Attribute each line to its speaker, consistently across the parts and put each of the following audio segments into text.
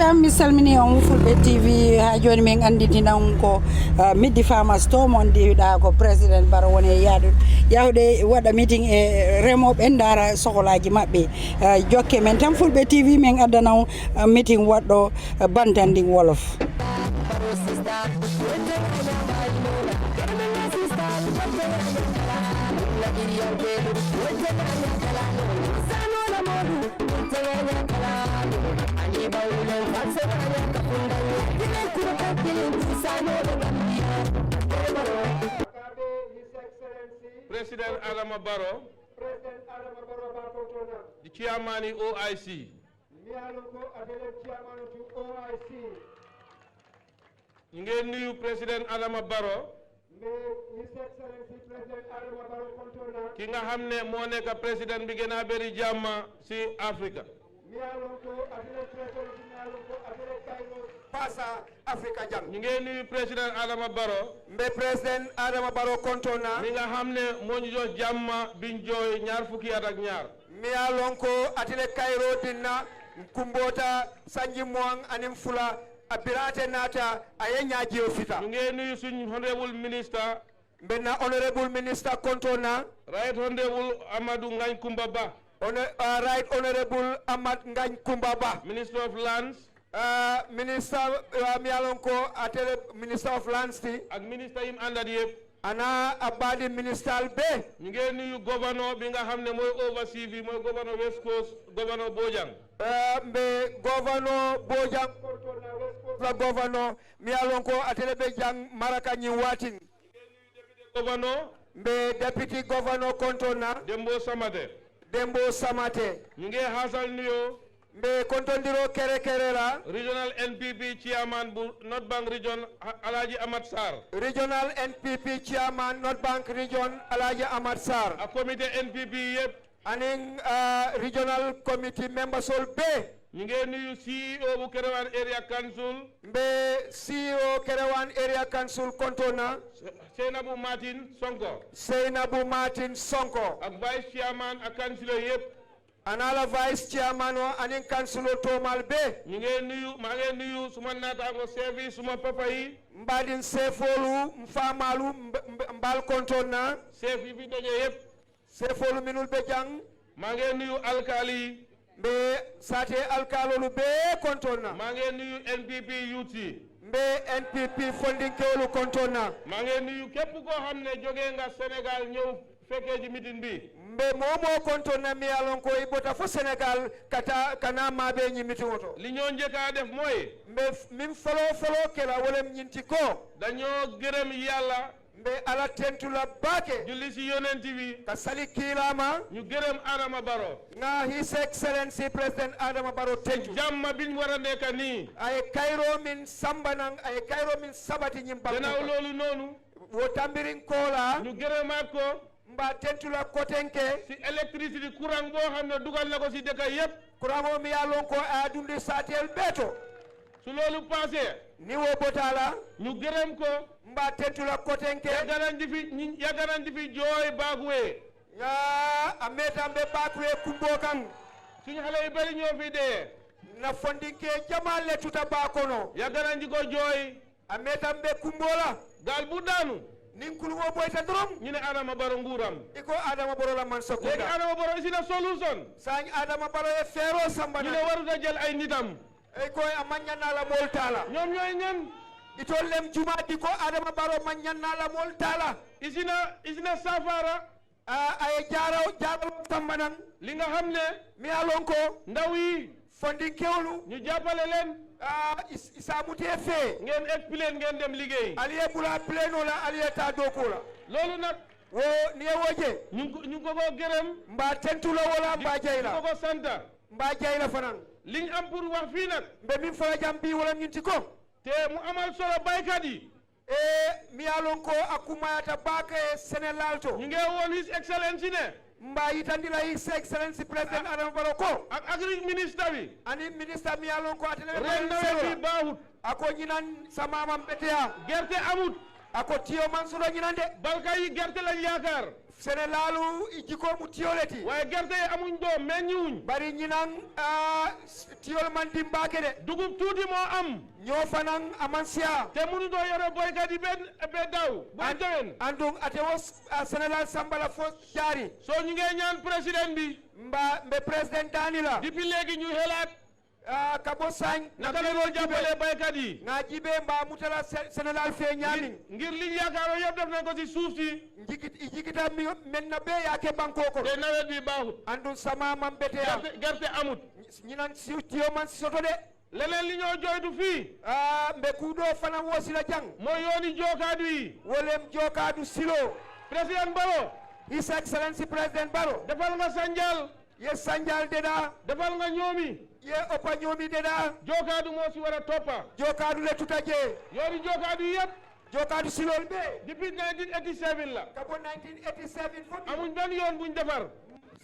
Speaker 1: musidɓe am mi salmini on fulɓe tv ha joni min anditina on ko middi farmers to mo ndiɗa ko président bara woni yahude waɗa meeting e remoɓe dara soholaji mabɓe jokke men tan fulɓe tv min addana on meeting waɗɗo bantandi wolof.
Speaker 2: President Adama Barrow, the chairman of OIC. Ngeen nuyu President Adama Barrow. ki nga xam ne moo nekk président bi gën a bëri jàmm si Afrique.
Speaker 3: Pasa Africa jam.
Speaker 2: ñu ngi nuyu président Adama Barrow.
Speaker 3: mbe président Adama Barrow kontona.
Speaker 2: mi nga xam ne moo ñu jox jàmm biñ jooy ñaar fukki at ak ñaar.
Speaker 3: mi ya lonko atile Cairo dinna kumbota sanji moang anim fula abirate nata aye ñaajiyo fita.
Speaker 2: ñu ngi nuyu suñu honorable minister.
Speaker 3: mbenna honorable minister kontona.
Speaker 2: right honorable Amadou Ngagne Kumba Ba.
Speaker 3: Right honorable Ahmad Ngagne Kumba Ba.
Speaker 2: Minister of Lands.
Speaker 3: Minister Mialonko atele Minister of Lands ti.
Speaker 2: ak minister yim àndat yëpp.
Speaker 3: ana abadi minister be.
Speaker 2: ñu ngi nuyu gouverneur bi nga xam ne mooy oversee bi mooy gouverneur West Coast gouverneur Bojang.
Speaker 3: mbe gouverneur Bojang la gouverneur Mialonko atele be jang maraka nyi wating.
Speaker 2: gouverneur.
Speaker 3: mbe deputy gouverneur kontona. Dembo Samate.
Speaker 2: ñu ngi xaasal nuyoo.
Speaker 3: mbe kontondiro kere la.
Speaker 2: regional NPP chairman bu North Bank region Alhaji Amat Sarr.
Speaker 3: Regional NPP chairman North Bank region Alhaji Amat Sarr.
Speaker 2: a comité NPP yëpp.
Speaker 3: aning regional committee members all be.
Speaker 2: ñu ngi nuyu CEO bu Kerewan area council.
Speaker 3: mbe CEO Kerewan area council kontona.
Speaker 2: Seynabou
Speaker 3: Martin Sonko.
Speaker 2: ak vice chairman ak councilor yëpp.
Speaker 3: anala vice chairman o aning councilor tomal be.
Speaker 2: ñu ngi nuyu maa ngi nuyu suma naataango service suma papa yi.
Speaker 3: mbadin sefolu mfamalu mbal kontona.
Speaker 2: chef yi fi daje yëpp.
Speaker 3: sefolu minul be jang.
Speaker 2: maa ngi nuyu alkali.
Speaker 3: mbe sate alkalolu be kontona.
Speaker 2: maa ngi nuyu NPP youth yi.
Speaker 3: mbe NPP funding kewlu kontona.
Speaker 2: maa ngi nuyu képp koo xam ne jógee nga Sénégal ñëw fekkee ji meeting bi.
Speaker 3: mbe momo kontona mi alon ko ibota fo Sénégal kana mabe ñi meeting oto.
Speaker 2: li ñoo njëkk def mooy.
Speaker 3: mbe min folo kela wolem ñinti ko.
Speaker 2: dañoo gërëm yàlla.
Speaker 3: mbe ala tentula bake.
Speaker 2: julli si yonent bi.
Speaker 3: ka sali kilama.
Speaker 2: ñu gërëm Adama Barrow.
Speaker 3: nga His Excellency President Adama Barrow tenju.
Speaker 2: jàmm biñ war a nekk nii.
Speaker 3: ay Cairo min sambanang ay Cairo min sabati ñim bakko.
Speaker 2: gannaaw loolu noonu.
Speaker 3: wo tambirin kola.
Speaker 2: ñu gërëmaat ko.
Speaker 3: mba tentula kotenke.
Speaker 2: si électricité courant boo xam ne dugal na ko si dëkk yëpp.
Speaker 3: courant o mi yalon ko a dundi satel beto.
Speaker 2: su loolu passé.
Speaker 3: ni wo botala.
Speaker 2: ñu gërëm ko.
Speaker 3: mba tentula kotenke.
Speaker 2: yàgg nañ di fi jooy baakuwee.
Speaker 3: a metambe baakuwe kumbo kan.
Speaker 2: suñu xale yu bari ñoo fi dee.
Speaker 3: na fondinke jamal le tuta baakono.
Speaker 2: yàgg nañ di ko jooy.
Speaker 3: a metambe kumbo la.
Speaker 2: gaal bu daanu.
Speaker 3: nin kulwo boyta dorom.
Speaker 2: ñu ne Adama Barrow nguuram.
Speaker 3: iko Adama Barrow la man sakunda.
Speaker 2: léegi Adama Barrow isi na solution.
Speaker 3: sañ Adama Barrow e fero sambana.
Speaker 2: ñu ne warut a jël ay nitam.
Speaker 3: ko a mañana la mol tala.
Speaker 2: ñoom ñooy ñan.
Speaker 3: itol lem juma di ko Adama Barrow mañana la mol tala.
Speaker 2: isina safara.
Speaker 3: ay jaaro sambanan.
Speaker 2: li nga xam ne.
Speaker 3: mi alon ko.
Speaker 2: ndaw yi.
Speaker 3: fondin kewlu.
Speaker 2: ñu jàppale leen.
Speaker 3: isaamute fee.
Speaker 2: ngeen explain ngeen dem liggéey.
Speaker 3: aliye bula pleno la aliye ta doko la.
Speaker 2: loolu nag.
Speaker 3: wo niye woje.
Speaker 2: ñu ko gërëm.
Speaker 3: mba tentulo wala mba jayla.
Speaker 2: di ko santa.
Speaker 3: mba jayla fanan.
Speaker 2: liñ am pour wax fii nag.
Speaker 3: mbe min fala jam bi wala ñinti ko.
Speaker 2: te mu amal solo baykat yi.
Speaker 3: mi yalon ko akumayata baka e Sénégal to.
Speaker 2: ñu ngi woon His Excellency ne.
Speaker 3: mba yitandila His Excellency President Adama Barrow ko.
Speaker 2: ak agri ministre bi.
Speaker 3: ani ministre mi yalon ko atele
Speaker 2: ren nawet bi baaxut.
Speaker 3: ako ñinan samamam beteya.
Speaker 2: gerte amut.
Speaker 3: ako tiyo man solo ñinande
Speaker 2: balka yi gerte lañ yaakaar
Speaker 3: Sénégalu jiko mu tiyoleti
Speaker 2: waaye gerte yi amuñ doom meññiwuñ
Speaker 3: bari ñinan tiyol man dimbake de
Speaker 2: dugub tuuti moo am
Speaker 3: ñoo fanan amansia
Speaker 2: te mënu doo yore boykat yi be daw ba déwén
Speaker 3: andung ate wo Sénégal sambala fo jaari
Speaker 2: soo ñu ngee ñaan président bi
Speaker 3: mbe président Danila
Speaker 2: depuis léegi ñu xelaat
Speaker 3: kabo sañ
Speaker 2: naka la doon jàppale baykat yi
Speaker 3: nga jibe mba mutala Sénégal fe ñaami
Speaker 2: ngir liñ yaakaaroo yëpp def nañ ko ci suuf si
Speaker 3: jikita mi men na be yaake banko ko
Speaker 2: te nawet bi baaxut
Speaker 3: andu sama mam bete ya
Speaker 2: gerte amut
Speaker 3: ñinan si tiyo man si soto de
Speaker 2: leneen li ñoo jooytu fii
Speaker 3: mbe kuudo fana wosila jang
Speaker 2: mooy yooni jookaadu yi
Speaker 3: wolem jokadu silo
Speaker 2: président Barrow
Speaker 3: His Excellency President Barrow
Speaker 2: defal nga Sanjal
Speaker 3: ye Sanjal deda
Speaker 2: defal nga ñoomi
Speaker 3: ye opa ñoomi deda
Speaker 2: jookaadu moo si war a toppa
Speaker 3: jokadu le tutaje
Speaker 2: yooni jookaadu yi yëpp
Speaker 3: jokadu silol be
Speaker 2: depuis 1987 la
Speaker 3: kabo 1987 foti
Speaker 2: amuñ benn yoon buñ defar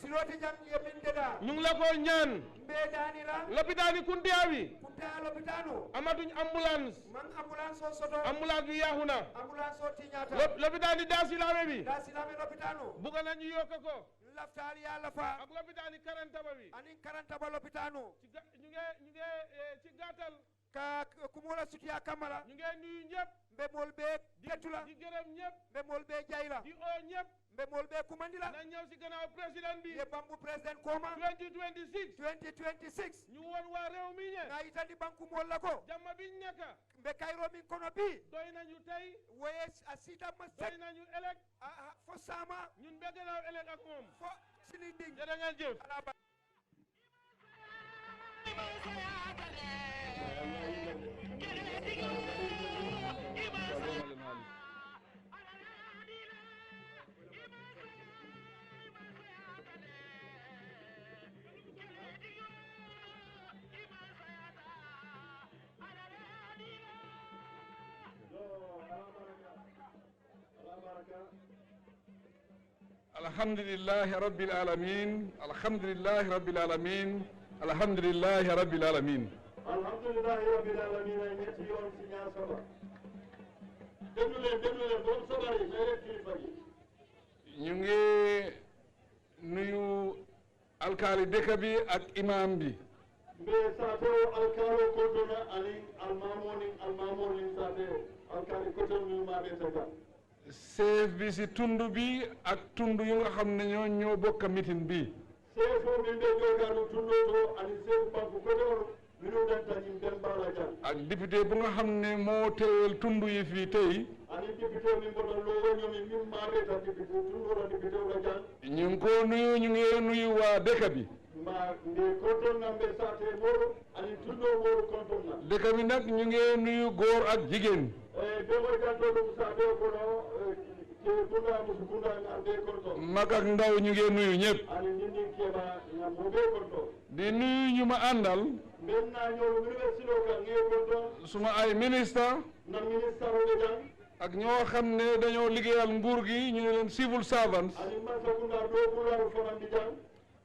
Speaker 3: siloti jang ye min deda
Speaker 2: ñu ngi la ko ñaan
Speaker 3: mbe danira
Speaker 2: lopitaani Kuntiyawi
Speaker 3: kunta lopitano
Speaker 2: amatuñ ambulance
Speaker 3: man ambulance o soto
Speaker 2: ambulance bi yaaxu na
Speaker 3: ambulance o tiñata
Speaker 2: lopitaani Daasilaame bi
Speaker 3: da silame lopitano
Speaker 2: buga nañu yokk ko
Speaker 3: laftaali ya lafa
Speaker 2: ak lopitaani Karantaba bi
Speaker 3: anin karanta ba lopitano
Speaker 2: ñu ngi ci gàttal
Speaker 3: ka kumola sutiya kamala
Speaker 2: ñu ngi nuyu ñëpp
Speaker 3: mbe mol be ketula
Speaker 2: di gërëm ñëpp
Speaker 3: mbe mol be jayla
Speaker 2: di oo ñëpp
Speaker 3: mbe mol be kumandila
Speaker 2: nañ ñëw si gannaaw président bi
Speaker 3: ye bambu president koma
Speaker 2: 2026 ñu won waa réew mi ñe
Speaker 3: na itandi banku mol la ko
Speaker 2: jamma biñ nekk
Speaker 3: mbe kayro min kono bi
Speaker 2: doy nañu tey
Speaker 3: woye asita
Speaker 2: doy
Speaker 3: masek
Speaker 2: nañu ëllëg
Speaker 3: fo sama
Speaker 2: ñun be gannaaw ëllëg ak moom
Speaker 3: fo silinding
Speaker 2: jërë ngeen jëf
Speaker 4: الحمد لله رب العالمين الحمد لله رب العالمين الحمد لله رب العالمين
Speaker 5: الحمد لله رب العالمين ñetti yoon ci ñaar saba déglu leen doon sabari may rek kilifa yi
Speaker 4: ñu ngi nuyu alkaali dëkk bi ak imam bi
Speaker 5: mbe saate o alkaalo kontona anin almamonin saate alkaali koton ñu maaɓe taga
Speaker 4: chef bi si tund bi ak tund yu nga xam ne ñoo bokk meeting bi
Speaker 5: seefo min ɓe jogaɗo tunɗo to anin seefu banque kotor minu dantañin den mbala jan
Speaker 4: ak député bu nga xam ne moo teewal tund yi fii tey
Speaker 5: anin député min mboɗon lowoñomin min maaɓe tan député tunɗoɗo député oɗo jan
Speaker 4: ñu ngi ko nuyu ñu ngi nuyu waa dëkk bi
Speaker 5: ma nde kontonna mbe saate moɗo anin tunɗo moɗo kontonna
Speaker 4: dëkk bi nag ñu ngi nuyu góor ak jigéen
Speaker 5: demoy ganto ɗum sa ɓe kono ke kunda musu kunda ɓe konto
Speaker 4: mag ak ndaw ñu ngi nuyu ñëpp
Speaker 5: ani nindin keɓa mo ɓe konto
Speaker 4: di nuyu ñu ma àndal
Speaker 5: mben nañolo minu silo ka ŋe konto
Speaker 4: suma ay ministre
Speaker 5: na ministre oɓe jan
Speaker 4: ak ñoo xam ne dañoo liggéeyal nguur gi ñu ne leen civil servants
Speaker 5: ani masakunda ɗo ɓularu fanandi jan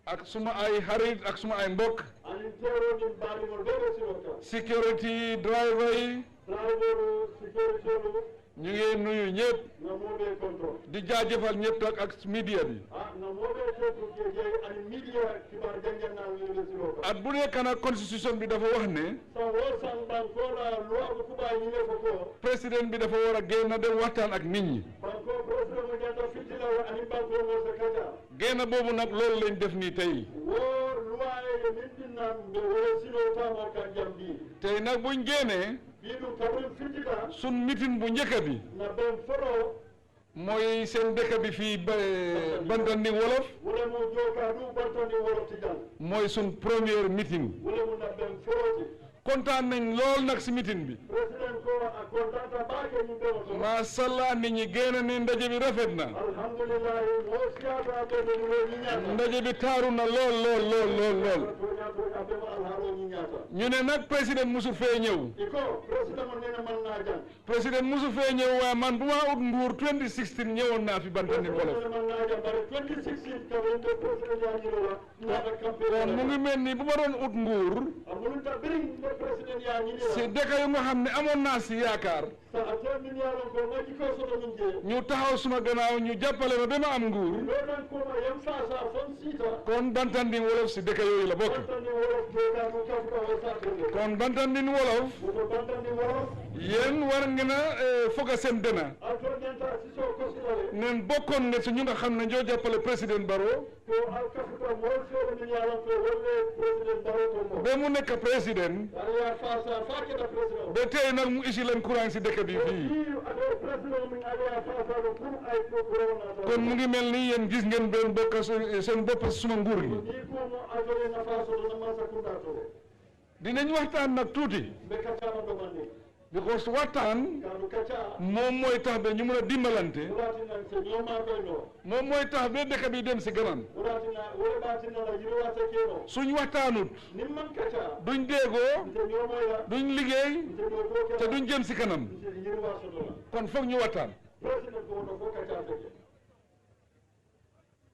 Speaker 4: ak suma ay xarit ak suma ay mbokk
Speaker 5: ani teronin mbaɗimol ɓeɓe silo ka
Speaker 4: security driver yi
Speaker 5: driveru sécurité lu
Speaker 4: ñu ngi nuyu ñëpp
Speaker 5: na moɓe konto
Speaker 4: di jaajëfal ñëpp ak media bi
Speaker 5: na moɓe tetu ke jeyi ani media kibar janjanna wiɓe silo ka
Speaker 4: at bu nekk nag constitution bi dafa wax ne
Speaker 5: san wo san bankola loi ko kuɓa ñine ko ko
Speaker 4: président bi dafa war a génn dem waxtaan ak nit ñi
Speaker 5: banko président mo janta fittilawo ani banko mo sa kaja
Speaker 4: génn boobu nag loolu lañ def nii tey
Speaker 5: wo loi e min ɗinnan ɓe wo silo tamo kan jam bi
Speaker 4: tey nag buñ génnee
Speaker 5: ɓi ɗum kabrin fittita
Speaker 4: sun meeting bu njëkk bi
Speaker 5: na ɓen foro
Speaker 4: mooy seen dëkk bi fii Bantanding Wolof
Speaker 5: wole mo joka ɗum bantani woroti jan
Speaker 4: mooy sun première meeting
Speaker 5: wole mo na ɓen foroti
Speaker 4: kontaan nañ lool nag si meeting bi
Speaker 5: président ko a contanta ɓaake yimɓe o to
Speaker 4: masallah nit ñi génn ne ndaje bi rafet na
Speaker 5: alhamdoulillahi mo siyata ɓeɓe ɗumo ñiñata
Speaker 4: ndaje bi taaru na lool lool lool lool lool
Speaker 5: toña ɓemo alhaalo ñiñata
Speaker 4: ñu ne nag président musu fee ñëw
Speaker 5: iko président mo nene man na jan
Speaker 4: président musu fee ñëw waaye man bu ma ut nguur 2016 ñëwoon naa fi Bantanding Wolof kon mu ngi mel ni bu ma doon ut nguur si dëkk yu nga xam ne amoon naa si yaakaar ñu taxaw suma gannaaw ñu jàppale ma ba ma am nguur kon Bantanding Wolof si dëkk yooyu la bokk kon Bantanding Wolof yéen war ngeen a foog seen dëna neen bokkoon ne su ñu nga xam ne ñoo jàppale président Barrow ba mu nekk président ba tey nag mu isi leen courant si dëkk bi fii kon mu ngi mel ni yéen gis ngeen benn bokk seen bopp suma nguur gi dinañ waxtaan nag tuuti because waxtaan moom mooy tax ba ñu mën a dimbalante moom mooy tax ba dëkk bi dem si kanam suñ waxtaanut duñ déggoo duñ liggéey te duñ jëm si kanam kon foog ñu waxtaan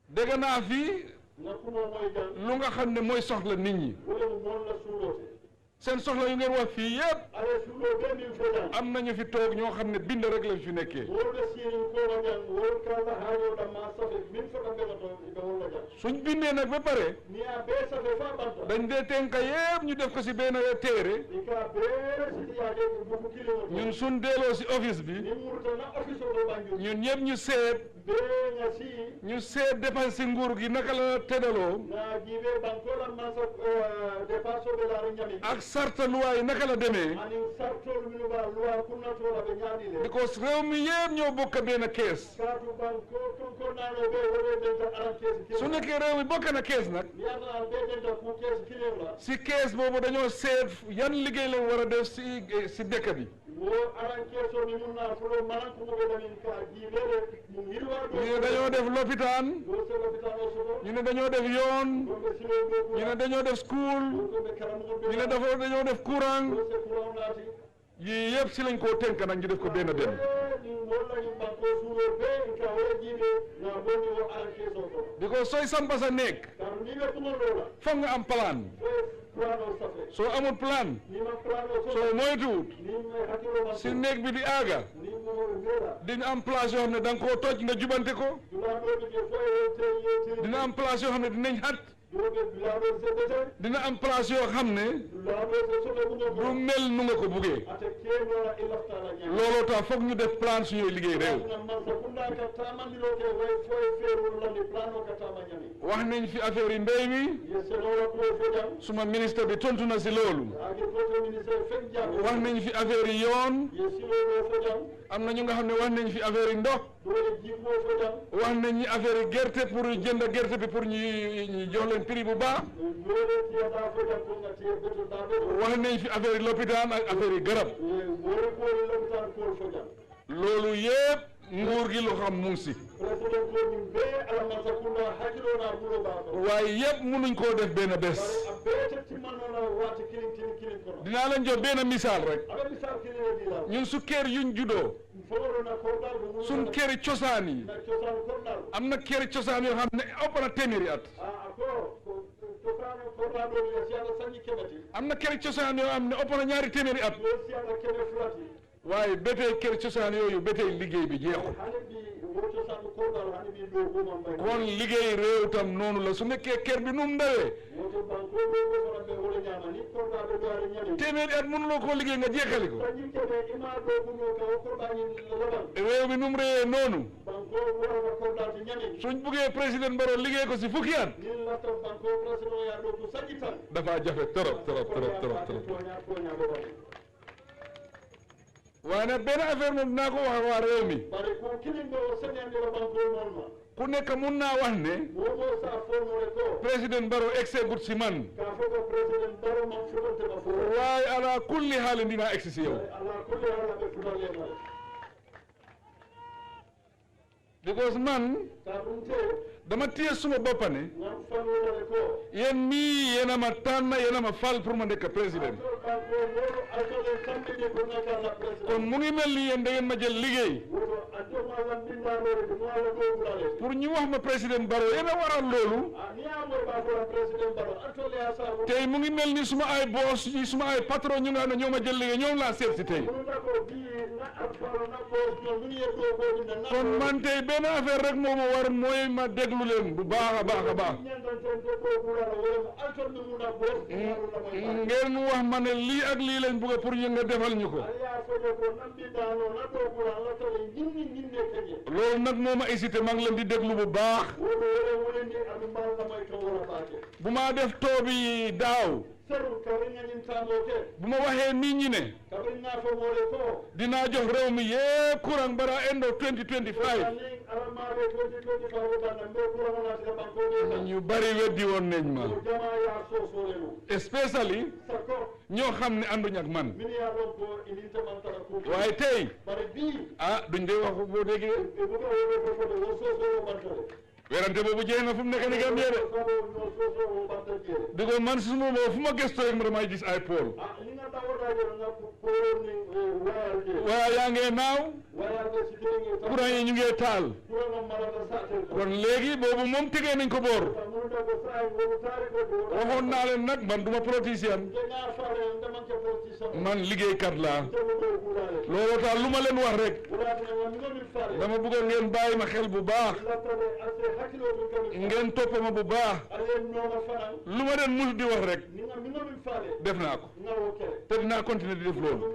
Speaker 4: dégg naa fi lu nga xam ne mooy soxla nit ñi seen soxla yu ngeen wax fii yëpp am nañu fi toog ñoo xam ne bind rek lañ fi nekkee suñ bindee nag ba pare dañ dee tënka yëpp ñu def ko si benn téere ñun suñ delloo si office bi ñun ñëpp ñu seet dépense si nguur gi naka la tëddaloo ak sarta luwaay naka la demee because réew mi yëpp ñoo bokk benn kees su nekkee réew mi bokk na kees nag si kees boobu dañoo seet yan liggéey lañ war a def si dëkk bi ñu ne dañoo def lopitaan ñu ne dañoo def yoon ñu ne dañoo def school ñu ne dañoo def courant yii yëpp si lañ koo tënk nag ñu def ko benn benn because sooy sampa sa néeg foog nga am plan soo amul plan soo moytuwut si néeg bi di aaga dina am place yoo xam ne da nga koo toj nga jubante ko dina am place yoo xam ne dinañ xat dina am place yoo xam ne du mel nu nga ko buggee looloo tax foog ñu def plan suñuy liggéey réew wax nañ fi affaire yi mbéy mi suma ministre bi tontu na si loolu wax nañ fi affaire yi yoon am na ñu nga xam ne wax nañ fi affaire yi ndox wax nañ ñi affaire yi gerte pour jënd gerte bi pour ñu jox leen prix bu baax wax nañ fi affaire yi lopitaan ak affaire yi garab loolu yëpp nguur gi lu xam mu ngi si waaye yëpp mënuñ koo def benn bés dinaa leen jox benn misaal rek ñun su kër yuñ juddoo suñ këri cosaan yi am na këri cosaan yoo xam ne ëpp na téeméeri at am na këri cosaan yoo xam ne ëpp na ñaari téeméeri at waaye ba tey kër cosaan yooyu ba tey liggéey bi jeexul kon liggéey réew tam noonu la su nekkee kër bi nu mu ndawee téeméeri at mënuloo koo liggéey nga jeexali ko réew mi nu mu réyee noonu suñ buggee président Barrow liggéey ko si fukki at dafa jafe trop trop trop trop trop waaye nag benn affaire moom dinaa ko wax waa réew mi ku nekk mun naa wax ne président Barrow egsi gut si man waaye ala kulli xaalin dinaa egsi si yow because man dama téye suma boppa ne yéen mii yéen a ma tànn yéen a ma fal pour ma nekk président kon mu ngi mel ni yéen da ngeen ma jël liggéey pour ñu wax ma président Barrow yéen a waral loolu tey mu ngi mel ni suma ay boss yi suma ay patron ñu nga xam ne ñoo ma jël liggéey ñoom laa seet si tey kon man tey benn affaire rek moo ma war mooy ma déglu leen bu baax a baax a baax ngeen wax ma ne lii ak lii lañ bëgg pour ñu nga defal ñu ko loolu nag moo ma hésité maa ngi leen di déglu bu baax bu ma def toobi daaw bu ma waxee nit ñi ne dinaa jox réew mi yépp courant bara endo 2025 ñu bari weddi woon nañ ma especially ñoo xam ne ànduñ ak man waaye tey duñ dee wax boo déggee werante boobu jeex na fu mu nekk ni Gambie de di ko man suma boobu fu ma gëstoo rek ma damay gis ay pool waaye yaa ngee naaw courant yi ñu ngee taal kon léegi boobu moom tegee nañ ko boor waxoon naa leen nag man duma politicien man liggéeykat laa looloo tax lu ma leen wax rek dama bëgg ngeen bàyyi ma xel bu baax ngeen topp ma bu baax lu ma leen mus di wax rek def naa ko te dinaa continuer di def loolu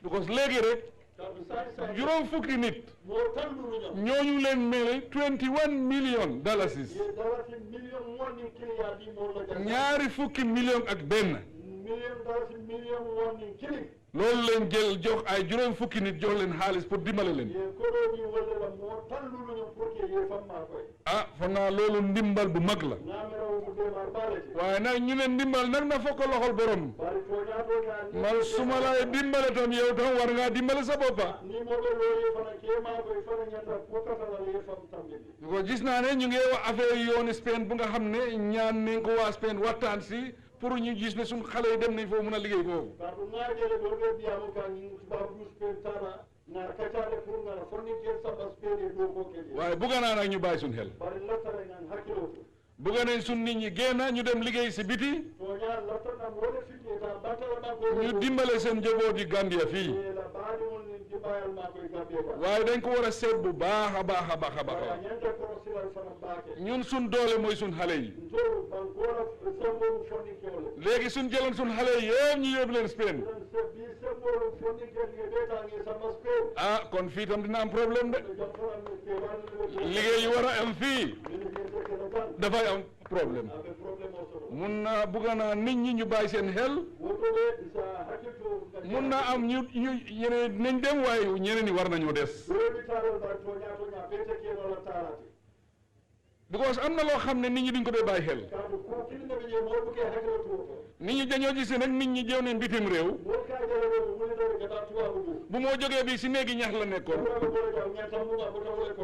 Speaker 4: because léegi rek juróom fukki nit ñooñu leen mel 21 million dalasis ñaari fukki million ak benn loolu leen jël jox ay juróom fukki nit jox leen xaalis pour dimbale leen foog naa loolu ndimbal bu mag la waaye nag ñu ne ndimbal nag na fokk loxol borom man suma lay dimbale tam yow tam war ngaa dimbale sa boppa ko gis naa ne ñu ngi wax affaire yooni Spain bu nga xam ne ñaan nañ ko waa Spain waxtaan si pour ñu gis ne suñ xale yi dem nañ foofu mën a liggéey foofu waaye bëgg naa nag ñu bàyyi suñ xel bëgg nañ suñ nit ñi génn ñu dem liggéey si biti ñu dimbale seen njaboot yi Gambia fii waaye dañ ko war a seet bu baax a baax a baax a baax ñun suñ doole mooy suñ xale yi léegi suñ jëloon suñ xale yi yëpp ñu yóbbu leen Spain kon fii tam dina am problème de liggéey yi war a am fii dafay am problème mun naa bugg naa nit ñi ñu bàyyi seen xel mun naa am ñu ñeneen nañ dem waaye ñeneen ñi war nañoo des because am na loo xam ne nit ñi duñ ko dee bàyyi xel nit ñi dañoo gis nag nit ñi jëw ne bitim réew bu moo jógee bi si néegi ñax la nekkoon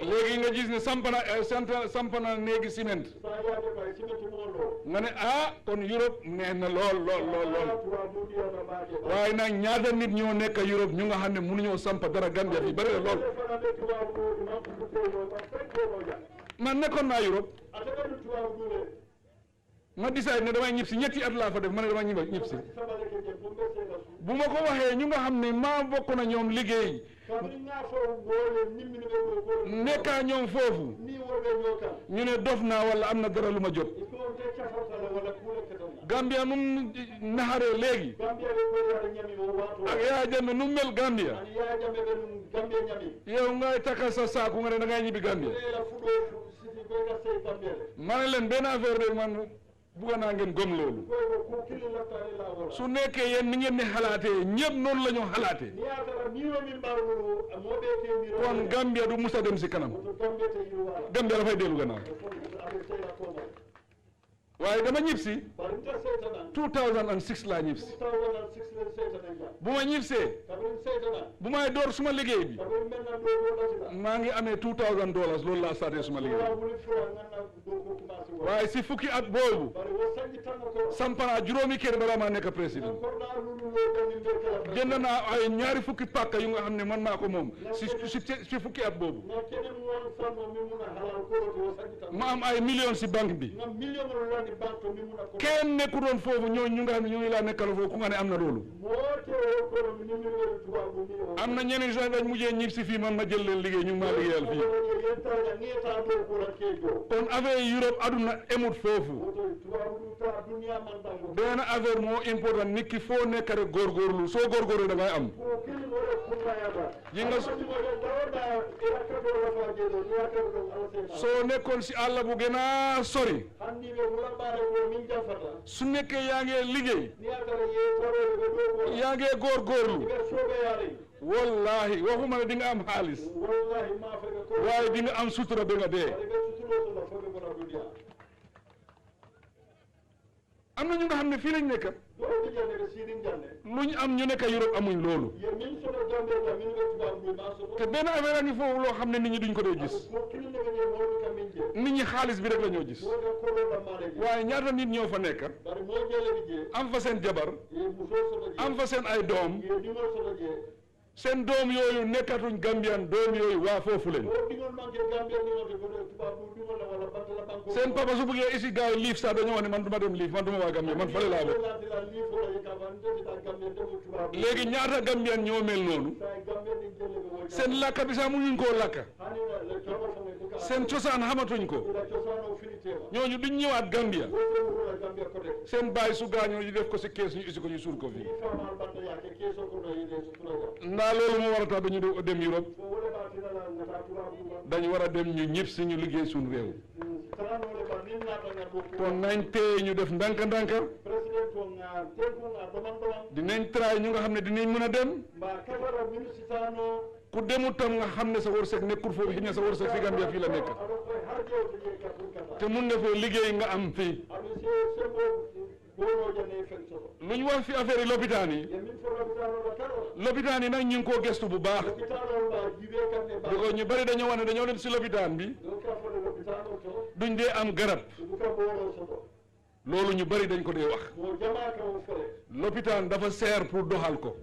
Speaker 4: léegi nga gis ne sampana néegi ciment nga ne kon Europe neex na lool waaye nag ñaata nit ñoo nekk Europe ñu nga xam ne mënuñoo sampa dara Gambia fi bari na lool man nekkoon naa Europe ma décidé ne damay ñib si ñetti at laa fa def ma ne damay ñib si bu ma ko waxee ñu nga xam ne maa bokk na ñoom liggéey nekkaa ñoom foofu ñu ne dof naa wala am na dara lu ma jot Gambia nu mu naxaree léegi ak Yaya Jammeh nu mel Gambia yow ngay takka sa saaku nga ne da ngay ñibbi Gambia ma ne leen benn affaire de man bugga naa ngeen gëm loolu su nekkee yéen ni ngeen ni xalaatee ñëpp noonu la ñu xalaatee kon Gambia du musa dem si kanam Gambia dafay dellu gannaaw waaye dama ñibsi
Speaker 5: bari nta seytana
Speaker 4: 2006 laa ñibsi
Speaker 5: 2006 len seytana ja
Speaker 4: bu ma ñibsee
Speaker 5: kabrin seytana
Speaker 4: bu may door suma liggéey bi
Speaker 5: kabrin menna do latila
Speaker 4: maa ngi amee $2000 loolu laa starté suma liggéey
Speaker 5: wa wuli fura nganna do ko commencé wo
Speaker 4: waaye si fukki at boobu
Speaker 5: bari wo sanji tan ko
Speaker 4: sampana juróomi kër balaa maa nekk président
Speaker 5: korda lulu lo dani nder kala
Speaker 4: jënd naa ay ñaari fukki pàkk yu nga xam ne man maa ko moom si fukki at boobu
Speaker 5: na kenen won sanno mi mun a halal ko wo sanji tan
Speaker 4: ma am ay millions si banque bi
Speaker 5: na million lo lani banque mi mun a ko
Speaker 4: kenn nekku doon foofu ñu nga xam ne ñu ngi laa nekkal foofu ku nga ne am na loolu
Speaker 5: mote o ko mi mi wéru tuba bu mi o
Speaker 4: am na ñeneen sax dañ mujjee ñib si fii man ma jël leen liggéey ñu ngi maa liggéeyal fii
Speaker 5: yetta ni ta do ko la kejo
Speaker 4: kon affaire Europe aduna emut foofu
Speaker 5: tuba bu ta dunia man dango
Speaker 4: benn affaire moo important nit ki foo nekk rek góorgóorlu soo góorgóorlu da ngay am
Speaker 5: ko kili mo re ko ma yaba
Speaker 4: yi nga soo nekkoon si àll bu gën a sori
Speaker 5: handi be wala bare ko min jafata
Speaker 4: su nekkee yaa ngi liggéey
Speaker 5: ni atara ye taro be do
Speaker 4: yaa ngi góorgóorlu
Speaker 5: be sobe yare
Speaker 4: wallahi waxuma ne di nga am xaalis
Speaker 5: wallahi ma fa ko
Speaker 4: waaye di nga am sutura ba nga dee
Speaker 5: be sutulo so la fobe ko na dunia
Speaker 4: am na ñu nga xam ne fii lañ nekk
Speaker 5: do be jane sidin janne
Speaker 4: lu ñu am ñu nekk Europe amuñ loolu
Speaker 5: ye min so do gambe ta min be tuba bu ma so
Speaker 4: te benn affaire a ngi foofu loo xam ne nit ñi duñ ko dee gis
Speaker 5: ko kili ne be mo do kamin je
Speaker 4: nit ñi xaalis bi rek la ñoo gis
Speaker 5: mo do ko do la mare
Speaker 4: waaye ñaata nit ñoo fa nekk
Speaker 5: bari mo jele bi je
Speaker 4: am fa seen jabar
Speaker 5: ye muso so do je
Speaker 4: am fa seen ay doom
Speaker 5: ye dimo so do je
Speaker 4: seen doom yooyu nekkatuñ Gambian doom yooyu waa foofu leen
Speaker 5: o dingol manke gambe ni no ko tuba bu dingol la wala batala banko
Speaker 4: seen papa su bëggee isi gars yi liif sax dañoo wax ne man du ma dem liif man du ma waa Gambie man fële laa bokk léegi ñaata Gambian ñoo mel noonu seen lakka bi sax mënuñ koo lakka seen cosaan xamatuñ ko ñooñu duñ ñëwaat Gambia seen baay su gaañoo ñu def ko si kees ñu isi ko ñu suul ko fii ndaa loolu moo war a tax ba ñu dem Europe dañu war a dem ñu ñëpp si ñu liggéey suñu réew kon nañ tey ñu def ndànk-ndànk dinañ try ñu nga xam ne dinañ mën a dem ku demut tam nga xam ne sa wërsëg nekkul foofu xëy na sa wërsëg fi Gambia fii la nekk te mun nga fee liggéey nga am fii lu ñu wax fi affaire yi lopitaan yi nag ñu ngi koo gestu bu baax because ñu bari dañoo wax ne dañoo dem si lopitaan bi duñ dee am garab loolu ñu bari dañ ko dee wax lopitaan dafa seer pour doxal ko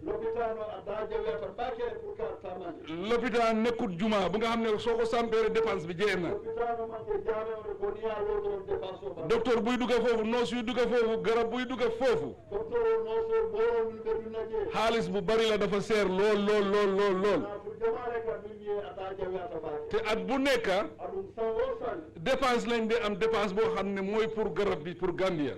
Speaker 4: lopitaan nekkut juma bu nga xam ne soo ko sampeere dépense bi jeex na docteur buy dugga foofu noos yuy dugga foofu garab buy dugga foofu xaalis bu bari la dafa seer lool te at bu nekk dépense lañ de am dépense boo xam ne mooy pour garab bi pour Gambia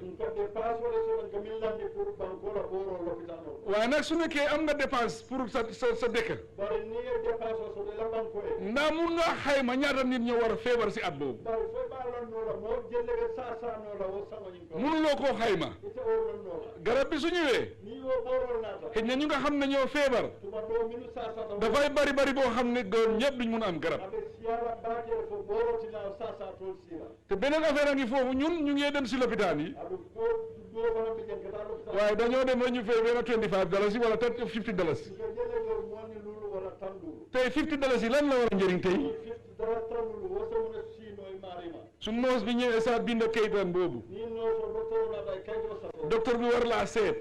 Speaker 4: waaye nag su nekkee am nga dépense pour sa dëkk ndax mun nga xayma ñaata nit ñoo war a feebar si at boobu mënuloo koo xayma garab bi su ñëwee xëy na ñu nga xam ne ñoo feebar dafay bari boo xam ne doon ñëpp duñ mun a am garab te beneen affaire a ngi foofu ñun ñu ngi dem si lopitaan yi waaye dañoo dem rek ñu fay benn $25 wala $50 tey $50 yi lan la war a njëriñ tey su noos bi ñëwee saa bind kayitam boobu docteur bi war laa seet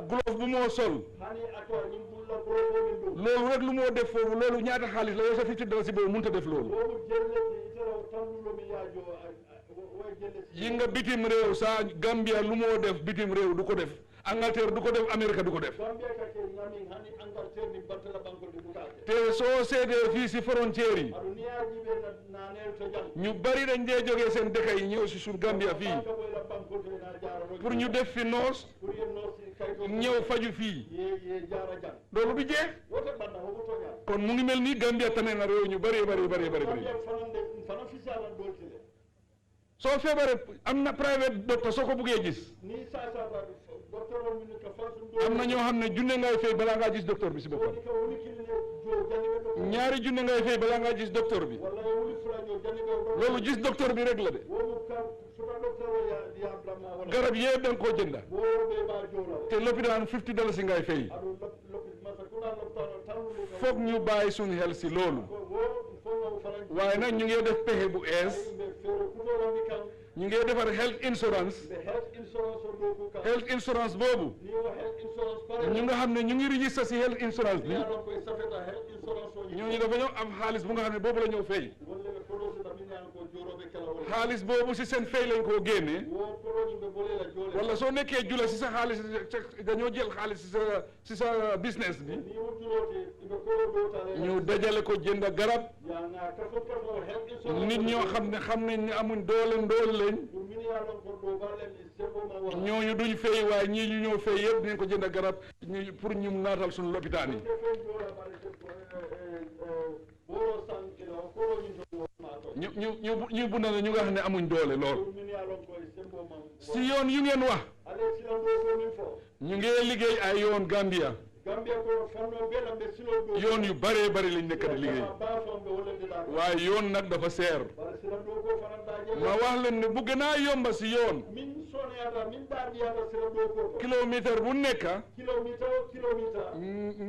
Speaker 4: glove bu moo sol loolu rek lu moo def foofu loolu ñaata xaalis la yow sa $50 boobu mënut a def loolu yi nga bitim réew saa Gambia lu moo def bitim réew du ko def Angleterre du ko def Amérique du ko def te soo seetee fii si frontière yi ñu bari dañ dee jógee seen dëkk yi ñëw si suñu Gambia fii pour ñu def fi noos ñëw faju fii loolu du jeex kon mu ngi mel ni Gambia tane na réew ñu bari soo feebaree am na private docteur soo ko buggee gis
Speaker 5: docteur on min ka fasum do
Speaker 4: am na ñoo xam ne junne ngay fay balaa ngaa gis docteur bi si boppam
Speaker 5: ka woni kilne jo janibe do
Speaker 4: ñaari junne ngay fay balaa ngaa gis docteur bi
Speaker 5: wala woni fura jo janibe do
Speaker 4: loolu gis docteur bi rek la de
Speaker 5: wo ka suba docteur ya blama wala
Speaker 4: garab yëpp da nga koo jënda
Speaker 5: wo be ba jola
Speaker 4: te lopitaan $50 si ngay fay
Speaker 5: adu lopit masa kuna lopitano tanulu
Speaker 4: foog ñu bàyyi suñu xel si loolu
Speaker 5: wo fo no faran
Speaker 4: waaye nag ñu ngi def pexe bu ees
Speaker 5: be fere kudo woni kan
Speaker 4: ñu ngi defar health insurance
Speaker 5: be health insurance o do ko kan
Speaker 4: health insurance boobu
Speaker 5: ni wo health insurance pare
Speaker 4: ñu nga xam ne ñu ngi register si health insurance bi
Speaker 5: ya do ko safeta health insurance o
Speaker 4: ñooñu dafa ñëw am xaalis bu nga xam ne boobu la ñëw fay
Speaker 5: wolle be kodo se tamini an ko jorobe kala wala
Speaker 4: xaalis boobu si seen fay lañ koo génnee
Speaker 5: wo kodo ni be bole la jole
Speaker 4: wala soo nekkee jula si sa xaalis dañoo jël xaalis si sa business bi
Speaker 5: ni wutuloti be kodo do tale
Speaker 4: ñu dajale ko jënd garab
Speaker 5: ya na ka fo health insurance
Speaker 4: nit ñoo xam ne xam nañ ne amuñ doole lañ
Speaker 5: pour min ya lon ko do balle ni sebo ma wa
Speaker 4: ñooñu duñ fay waaye ñii ñu ñëw fay yëpp dinañ ko jënd garab ñu pour ñu naatal suñu lopitaan yi
Speaker 5: boro sankila ko ni do ma to
Speaker 4: ñu bunda ne ñu nga xam ne amuñ doole lool
Speaker 5: min ya lon ko sebo ma
Speaker 4: si yoon yu ngeen wax
Speaker 5: ale sila do ko min fo
Speaker 4: ñu ngi liggéey ay yoon Gambia
Speaker 5: Gambia ko fanno be lambe silo do
Speaker 4: yoon yu bare bari lañ nekk di liggéey
Speaker 5: ba fo be wala de la
Speaker 4: waaye yoon nag dafa seer
Speaker 5: bare sila do ko faranda je
Speaker 4: ma wax leen ne bu gën a yomba si yoon
Speaker 5: min sone yata min daadi yata sila do ko
Speaker 4: kilomètre bu nekk
Speaker 5: kilomita o kilomita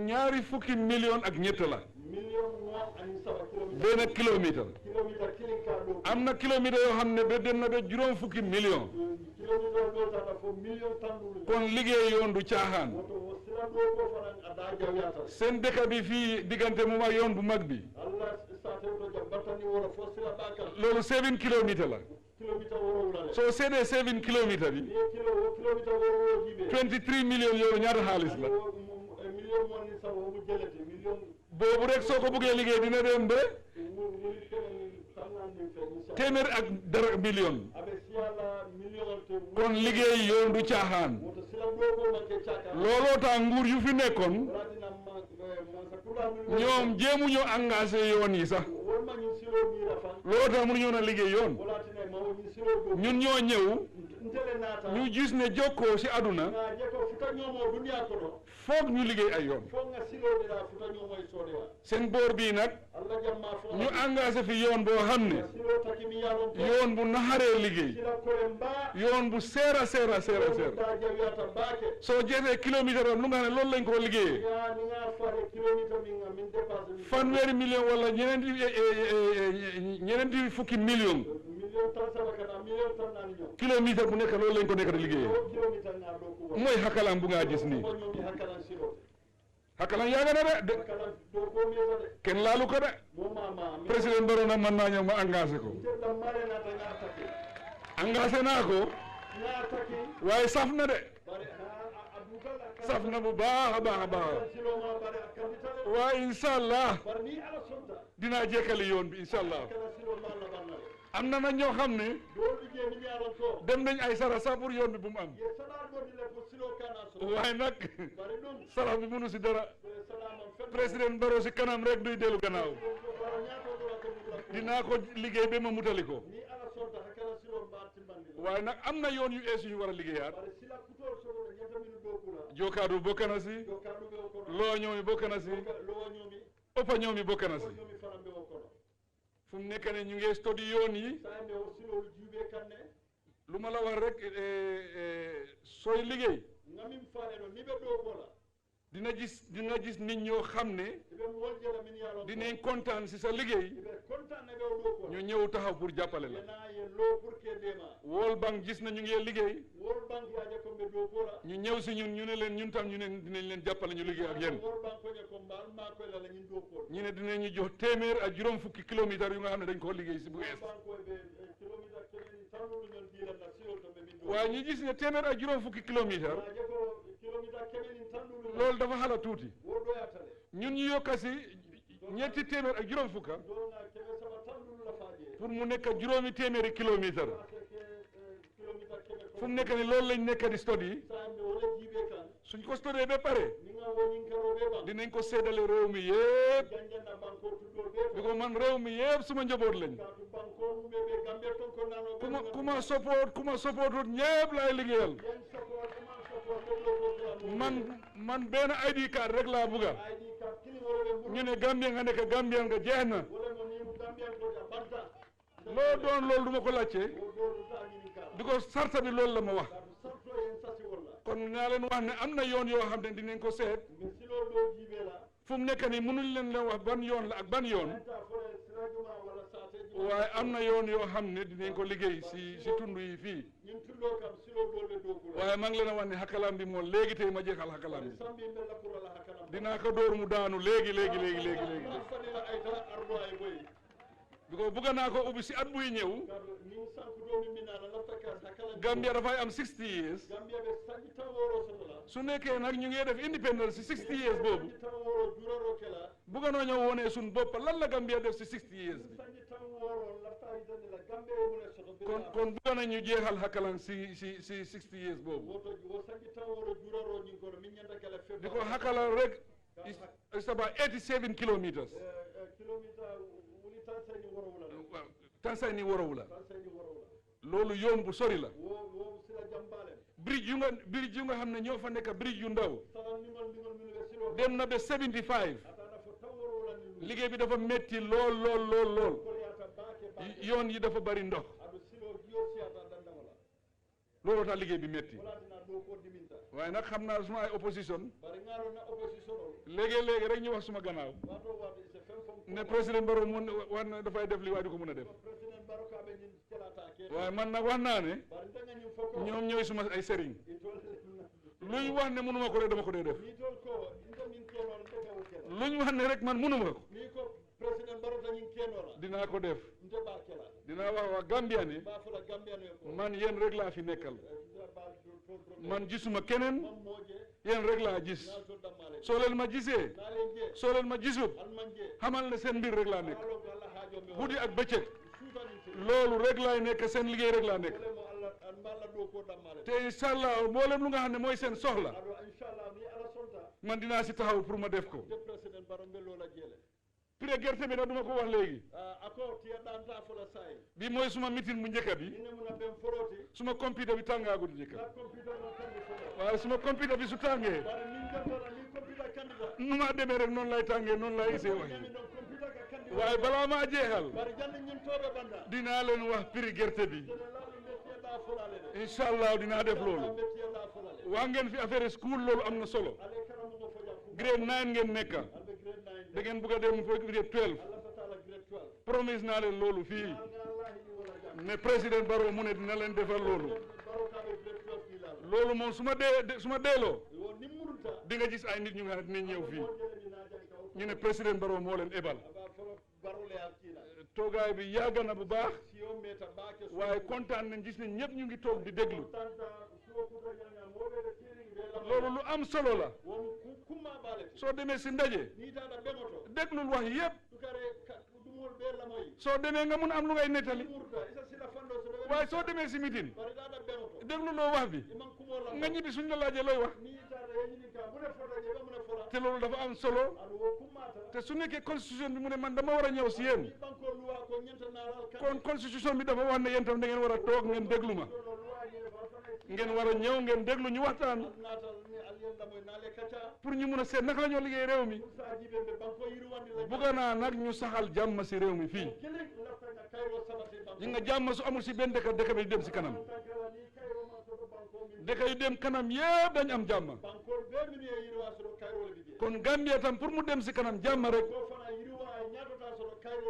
Speaker 4: ñaari fukki million ak ñett la
Speaker 5: million mo ani saba kilomita
Speaker 4: benn kilomètre
Speaker 5: kilomita kilin ka do
Speaker 4: am na kilomètre yoo xam ne ba dem na ba juróom fukki million
Speaker 5: kilomita do tata fo million tandulu
Speaker 4: kon liggéey yoon du caaxaan
Speaker 5: woto wo sila do ko faran ada jaw yata
Speaker 4: seen dëkk bi fii diggante mu ak yoon bu mag bi
Speaker 5: Allah sa te do jam batani wala fo sila bakal
Speaker 4: loolu 7 kilomètre la
Speaker 5: kilomita woro wala
Speaker 4: soo seetee 7 kilomètre bi
Speaker 5: ni kilomita woro jibe
Speaker 4: 23 millions yow ñaata xaalis la
Speaker 5: million mo ni sa wo mu jelete million
Speaker 4: boobu rek soo ko bëggee liggéey dina dem ba
Speaker 5: mu ni tanande fe ni
Speaker 4: téeméer ak dara million
Speaker 5: abe siala million te
Speaker 4: kon liggéey yoon du caaxaan
Speaker 5: woto sila do ko man ke chaka
Speaker 4: looloo tax nguur yu fi nekkoon
Speaker 5: ratina ma sa kula mi
Speaker 4: ñoom jéemu ñoo engagé yoon yi sax
Speaker 5: wol ma ñu silo mi rafan
Speaker 4: looloo tax mënuñoo na liggéey yoon
Speaker 5: wala tine ma wo ñu silo do
Speaker 4: ñun ñoo ñëw
Speaker 5: ntele nata
Speaker 4: ñu gis ne jokkoo si aduna
Speaker 5: na je ko futa ñomo dunya ko do
Speaker 4: foog ñu liggéey ay yoon
Speaker 5: fo nga silo de la futa ñomo e sode wa
Speaker 4: seen boor bii nag
Speaker 5: Allah jamma fo
Speaker 4: ñu engagé fi yoon boo xam ne
Speaker 5: silo takimi yalon ko
Speaker 4: yoon bu naxaree liggéey
Speaker 5: sila ko mba
Speaker 4: yoon bu seer a seer
Speaker 5: da jawiyata baake
Speaker 4: soo jeetee kilomètre am lu nga xam ne loolu lañ koo liggéeyee
Speaker 5: ya ni nga fare kilomita min dépasse
Speaker 4: fanweeri million wala ñeneenti fukki million
Speaker 5: million tan saba kana million tan nani ñoo
Speaker 4: kilomètre bu nekk loolu lañ ko nekk di liggéeyee
Speaker 5: kilomita na do ko
Speaker 4: mooy xakalaan bu ngaa gis nii
Speaker 5: ko ñoo mi hakalan silo
Speaker 4: xakalaan yaaga na de
Speaker 5: hakalan do ko mi de
Speaker 4: kenn laalu ko de
Speaker 5: mo mama mi
Speaker 4: président Barrow na mën naa ñëw ma engagé ko
Speaker 5: te da mare na ta nga takki
Speaker 4: engagé naa ko
Speaker 5: nga takki
Speaker 4: waaye saf na de
Speaker 5: bare abukala
Speaker 4: saf na bu baax a baax a baax
Speaker 5: silo ma bare kapitale
Speaker 4: waaye incha allah
Speaker 5: bar ni ala sonta
Speaker 4: dinaa jekkali yoon bi incha allah
Speaker 5: kala silo ma la banna
Speaker 4: am na nag ñoo xam ne
Speaker 5: do liggéey mi ñaaron ko
Speaker 4: dem nañ ay sara sax pour yoon bi bu mu am
Speaker 5: ye sadar go dile ko silo kana so
Speaker 4: waaye nag
Speaker 5: bare dum
Speaker 4: sarax bi mënu si dara
Speaker 5: salamam fe
Speaker 4: président Barrow si kanam rek duy dellu gannaaw
Speaker 5: bara ñaato do ko dugla
Speaker 4: dinaa ko liggéey ba ma mutali ko
Speaker 5: ni ala sonta hakala silo ba timbandi
Speaker 4: waaye nag am na yoon yu ees yu ñu war a liggéeyaat
Speaker 5: bare sila kutol so do ñata min do kula
Speaker 4: Jokaadu bokk na si
Speaker 5: do kadu be ko
Speaker 4: loo ñoomi bokk na si
Speaker 5: lo ñomi
Speaker 4: ëppa ñoomi bokk na si
Speaker 5: ñomi faram be ko
Speaker 4: fu mu nekk ne ñu ngi study yoon yi
Speaker 5: sayne o silo jube kanne
Speaker 4: lu ma la wax rek sooy liggéey
Speaker 5: ngamin faale do ni be do ko la
Speaker 4: dina gis nit ñoo xam ne
Speaker 5: be wol jela min yalo
Speaker 4: dinañ kontaan si sa liggéey
Speaker 5: be kontaan ne be do ko
Speaker 4: ñu ñëw taxaw pour jàppale la
Speaker 5: na ye lo pour que dema
Speaker 4: World Bank gis na ñu ngi liggéey
Speaker 5: World Bank ya je ko be do ko la
Speaker 4: ñu ñëw si ñun ñu ne leen ñun tam ñu ne dinañ leen jàppale ñu liggéey ak yéen
Speaker 5: World Bank ko je ko mbal ma ko la ñin do ko
Speaker 4: ñu ne dinañu jox téeméer ak juróom fukki kilomètres yu nga xam ne dañ koo liggéey si bu ees
Speaker 5: Bank ko be kilomita kelen tanu ñol di la silo to be min do
Speaker 4: waaye ñu gis ne téeméer ak juróom fukki kilomètres
Speaker 5: ya je ko kilomita kelen tanu
Speaker 4: loolu dafa xala tuuti
Speaker 5: wo do ya tale
Speaker 4: ñun ñu yokka si ñetti téeméer ak juróom fukka
Speaker 5: do na kebe sama tanu la faaje
Speaker 4: pour mu nekk juróomi téeméeri kilomètres
Speaker 5: kilomita kebe ko
Speaker 4: fu mu nekk ni loolu lañ nekk di study
Speaker 5: sande wala jibe kan
Speaker 4: suñ ko study ba pare
Speaker 5: ni nga wonin karo be ba
Speaker 4: dinañ ko séddale réew mi yëpp
Speaker 5: janjana banko tuddo be
Speaker 4: bi ko man réew mi yëpp suma njaboot lañ
Speaker 5: katu banko be be gambe ton ko nano
Speaker 4: ku ma support ñëpp laay liggéeyal
Speaker 5: yen support
Speaker 4: man benn ID card rek laa bëgga ñu ne Gambien nga nekk Gambien nga jeex na loo doon loolu du ma ko laajte because sarta bi loolu la ma wax kon naa leen wax ne am na yoon yoo xam ne dinañ ko seet fu mu nekk nii mënuñ leen wax ban yoon la ak ban yoon waaye am na yoon yoo xam ne dinañ ko liggéey si tund yi fii waaye maa ngi leen a wax ne xakalaam bi moom léegi tey ma jeexal xakalaam bi dinaa ko dóor mu daanu léegi because bugga naa ko ubbi si at buy ñëw Gambia dafay am 60 years su nekkee nag ñu ngi def independence si 60 years boobu bugga noo ñëw wone suñ bopp lan la Gambia def si 60 years bi kon bugga nañu jeexal hakalan si 60 years boobu di ko hakalan rek it's about 87 kilometers Tanzania Worowula loolu yoon bu sori la bridge yu nga xam ne ñoo fa nekk bridge yu ndaw dem na ba 75 liggéey bi dafa metti lool yoon yi dafa bari ndox loolu tax liggéey bi metti waaye nag xam naa suma ay opposition léegi rek ñu wax suma gannaaw ne président Barrow mun wax na dafay def li waaye du ko mën a def waaye man nag wax naa ne ñoom ñooy suma ay sëriñ luñ wax ne mënuma ko rek dama ko dee def luñ wax ne rek man mënuma ko dinaa ko def dinaa wax waa Gambia ne man yéen rek laa fi nekkal man gisuma keneen yéen rek laa gis soo leen ma gisee soo leen ma gisut xamal ne seen mbir rek laa nekk guddi ak bëccëg loolu rek laay nekk seen liggéey rek laa nekk te incha allah mboolem lu nga xam ne mooy seen soxla man dinaa si taxaw pour ma def ko prix gerte bi nag duma ko wax léegi bi mooy suma meeting bu njëkk bi suma computer bi tàngaagul njëkk waaye suma computer bi su tàngee nu ma demee rek noonu lay tàngee noonu lay isee wax waaye balaa maa jeexal dinaa leen wax prix gerte bi incha allah dinaa def loolu waa ngeen fi affaire school loolu am na solo grade 9 ngeen nekka da ngeen bëgg a dem fo grade 12 promise naa leen loolu fii ne président Barrow mu ne dina leen defal loolu moom su ma deeloo di nga gis ay nit ñu nga xam ne dinañ ñëw fii ñu ne président Barrow moo leen ebal toogaay bi yàgg na bu baax waaye kontaan nañ gis nañ ñëpp ñu ngi toog di déglu loolu lu am solo la soo demee si ndaje déglul wax yëpp soo demee nga mun am lu ngay nettali waaye soo demee si mitin dégluloo wax bi nga ñibbi suñ la laajee looy wax te loolu dafa am solo te su nekkee constitution bi mu ne man dama war a ñëw si yéen kon constitution bi dafa wax ne yéen tam da ngeen war a toog ngeen déglu ma ngeen war a ñëw ngeen déglu ñu waxtaan pour ñu mun a seet naka la ñoo liggéey réew mi bëgg naa nag ñu saxal jàmm si réew mi fii yi nga jàmm su amul si benn dëkk bi dem si kanam dëkk yu dem kanam yëpp dañ am jàmm kon Gambia tam pour mu dem si kanam jàmm rek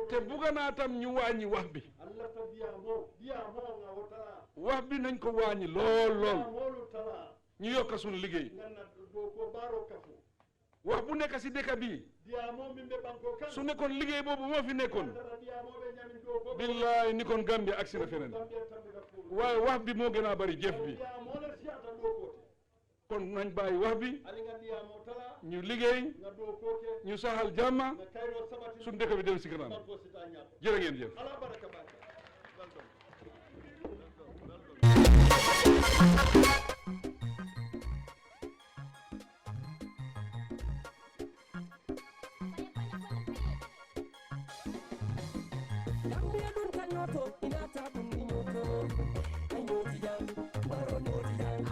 Speaker 4: te bëgg naa tam ñu wàññi wax bi nañ ko wàññi lool ñu yokk suñu liggéey wax bu nekk si dëkk bi su nekkoon liggéey boobu moo fi nekkoon billaay ni kon Gambia agsi na feneen waaye wax bi moo gën a bari jëf bi kon nañ bàyyi wax bi ñu liggéey ñu saxal jàmma suñu dëkk bi dem si kanam jërë ngeen jëf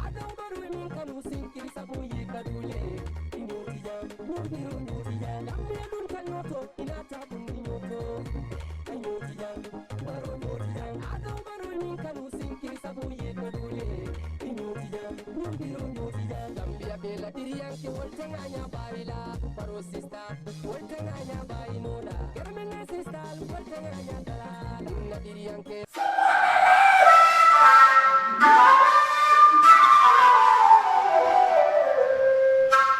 Speaker 6: Ada baru min kanusi biro nyotija Gambia bela diriyanke woltenganya baila Paro sister woltenganya bainona Germene sister woltenganya dala Dinna diriyanke